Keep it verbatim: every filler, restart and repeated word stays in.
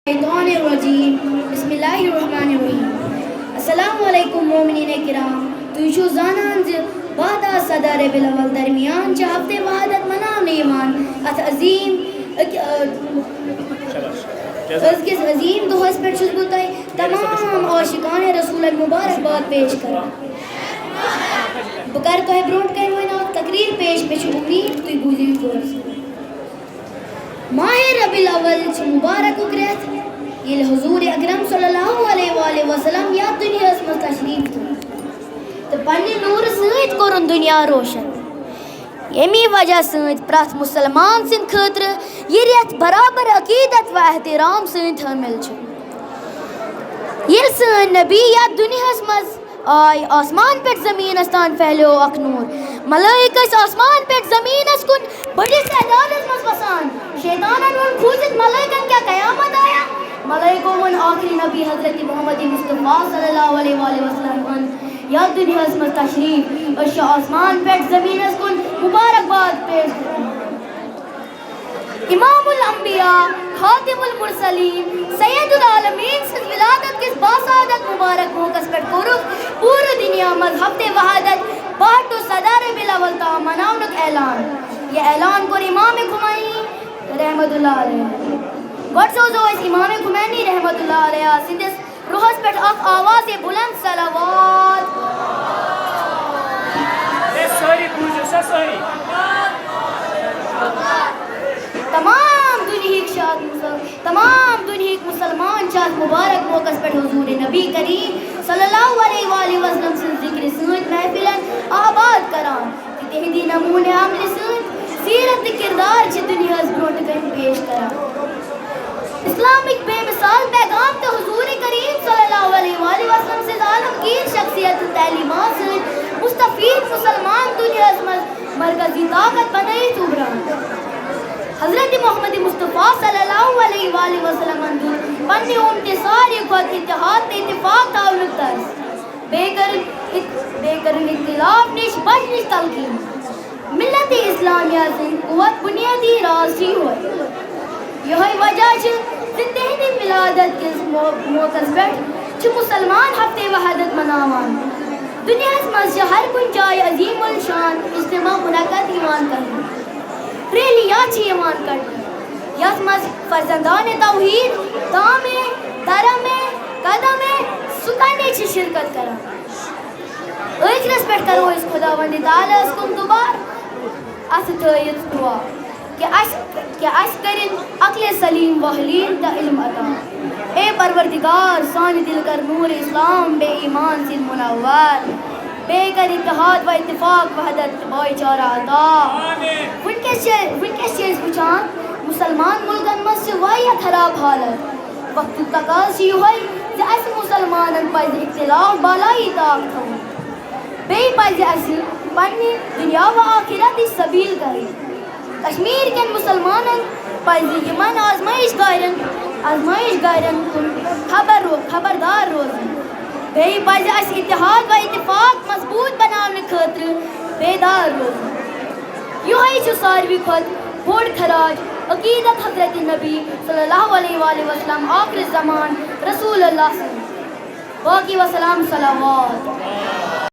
الشیطان الرجیم۔ بسم اللہ الرحمن الرحیم۔ السلام علیکم مومنین کرام، تُہۍ چھِو زانان زِ باہ تہٕ سداہ ربیع الاول درمیان چھِ ہفتہ وحدت مناونہٕ یِوان۔ اتھ عظیم أکۍ، أ، أزکِس عظیم دۄہس پٮ۪ٹھ چھُس بہٕ تۄہہِ تمام عاشقانِ رسولن مبارکباد پیش کران۔ بہٕ کرٕ تۄہہِ برونٛٹھ کنہِ وۄنۍ اکھ تقریر پیش، مےٚ چھِ اُمید تُہۍ بوٗزِو یہِ غورٕ سان۔ ماہِ ربیع الاول چھِ مبارکُک رٮ۪تھ، ییٚلہِ حضور اکرم صلی اللہ علیہ وآلہ وسلم یتھ دُنیاہس منٛز تشریف تُل تہٕ پننہِ نوٗرٕ سۭتۍ کوٚرُن دُنیا روشن۔ ییٚمی وجہ سۭتۍ پرٛٮ۪تھ مُسلمان سٕنٛدِ خٲطرٕ یہِ رٮ۪تھ برابر عقیدت و احترام سۭتۍ حٲمِل چھُ۔ ییٚلہِ سٲنۍ نبی یتھ دُنیاہس منٛز آے، آسمان پٮ۪ٹھ زٔمیٖنَس تام پھہلیو اکھ نوٗر۔ ملٲیِک ٲسۍ آسمان پٮ۪ٹھ زٔمیٖنَس کُن بٔڑِس تعدادَس منٛز وَسان۔ شیطانَن ووٚن، کھوٗژِتھ ملٲیِکَن، کیٛاہ قیامت آیا؟ ملٲیِکو ووٚن، آخری نبی حضرت محمد مصطفیٰ صلی اللہ علیہ وآلہ وسلم اَن یَتھ دُنیاہَس منٛز تشریٖف۔ أسۍ چھِ آسمان پٮ۪ٹھ زٔمیٖنَس کُن مبارکباد پیش کران۔ امام الانبیاء، خاتم المرسلین، سید العالمین سٕنٛز ولادت کِس باسعادت مبارک موقعس پٮ۪ٹھ کوٚرُکھ پوٗرٕ دُنیا منٛز ہفتہ وحدت باہ to سداہ ربیع الاول تام مناونُک اعلان۔ یہِ اعلان کوٚر امام خمینی رحمت اللہ علیہ۔ گۄڈٕ سوزو أسۍ امام خمینی رحمت اللہ علیہ سٕنٛدِس روحس پٮ۪ٹھ اکھ آواز بلند صلوات۔ اے سٲری بوٗزِو سا سٲری۔ تمام دُنیہٕکۍ چھِ اَتھ مُسل-، تمام دُنیہٕکۍ مُسلمان چھِ اَتھ مُبارک موقعس پٮ۪ٹھ حضوٗرِ نبی کریم صلی اللہ علیہ وآلہ وسلم سٕنٛز ذِکرِ سۭتۍ محفِلن آباد کران تہٕ تِہنٛدِ نموٗنہِ عملہِ سۭتۍ سیٖرت تہٕ کِردار چھِ دُنیاہَس برٛونٛٹھ کَنہِ پیش کران۔ اسلامٕکۍ بے مثال پیغام تہٕ حضوٗرِ کریم صلی اللہ علیہ وآلہ وسلم سٕنٛز عالمگیر شخصیت تہٕ تعلیٖمات سۭتۍ مستفید مُسلمان دُنیاہَس منٛز مرکزی طاقت بنٲیِتھ اُبران۔ حضرت محمد مصطفیٰ صلی اللہ علیہ وآلہ وسلمن دیُت پننہِ اُمتہِ ساروی کھۄتہٕ اتحاد تہٕ اتفاق تھاونُک درس۔ بیٚیہِ کٔرٕن ات-، بیٚیہِ کٔرٕن اختلاف نِش بچنٕچ تلقین۔ ملت اسلامیہ سٕنٛدۍ قوت بنیٲدی راز چھِ یِہوٚے۔ یِہوٚے وجہ چھِ زِ تِہنٛدِ ولادت کِس مو-، موقعس پٮ۪ٹھ چھِ مُسلمان ہفتہ وحدت مناوان۔ دُنیاہَس منٛز چھِ ہر کُنہِ جایہِ عظیم الشان اجتماع منعقد یِوان کرنہٕ۔ ریلیاں چھِ یِوان کڑنہٕ، یَتھ منٛز فرزندان توحید، دامے، درمے، قدمے، سُکنے چھِ شرکت کران۔ ٲخرس پٮ۪ٹھ کرو أسۍ خداوندِ تعالیٰ ہَس کُن دُبار اَتھٕ تھٲیِتھ دُعا کہِ اَسہِ، کہِ اَسہِ کٔرِن عقلِ سلیم، وحلیم تہٕ علم عطا۔ اے پروردگار، سانہِ دِل کر نوٗر اسلام بے ایمان سۭتۍ منور۔ بیٚیہِ کر اتحاد و اتفاق، وحدت تہٕ بھائی چارہ عطا۔ وٕنکیٚس چھِ، وٕنکیٚس چھِ أسۍ وٕچھان، مُسلمان مُلکن منٛز چھِ واریاہ خراب حالت۔ وقتُک تقاضہٕ چھُ یِہوٚے زِ اَسہِ مُسلمانن پزِ اختلاف بالائی طاق تھاوُن۔ بیٚیہِ پزِ اَسہِ پننہِ دُنیا و آخرتٕچ سبیٖل کرٕنۍ۔ کشمیر کٮ۪ن مُسلمانن پزِ یِمن آزمٲیِش دارٮ۪ن، آزمٲیِش دارٮ۪ن کُن خبر رو-، خبردار روزُن۔ بیٚیہِ پزِ اَسہِ اتحاد و اتفاق مضبوٗط بناونہٕ خٲطرٕ بیدار روزُن۔ یِہوٚے چھُ ساروی کھۄتہٕ بوٚڑ خراج عقیدت حضرت نبی صلی اللہ علیہ وآلہ وسلم، آخر زمان رسول اللہ سُنٛد۔ باقی وسلام، صلوات۔